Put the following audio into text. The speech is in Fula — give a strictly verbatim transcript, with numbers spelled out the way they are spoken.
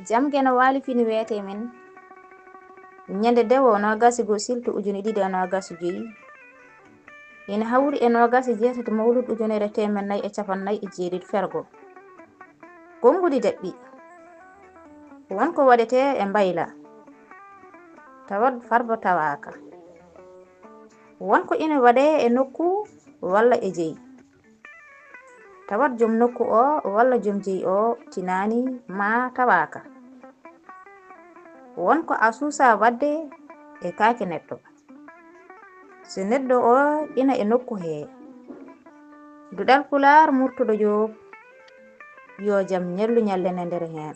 Jam geno waali fini weete men. Ñande dewo noogas e goo siltu ujune ɗiɗi e noogas e joyi. Ina hawri e noogas e jeetati mawlud ujunere teemen nayi e capanɗe nayi e jeeɗiɗi fergo. Konngudi daɓɓi. Won ko waɗetee e mbayla. Tawat farba tawaaka. Won ko ina waɗee e nokku walla e jeyi. Tawat joom nokku oo walla joom jeyi oo tinaani maa tawaaka. Won ko a suusaa waɗde e kaake neɗɗo. So neɗɗo oo ina e nokku hee. Duɗal Pulaar Murtuɗo Joob, yo jam ñallu ñallene ndere heen.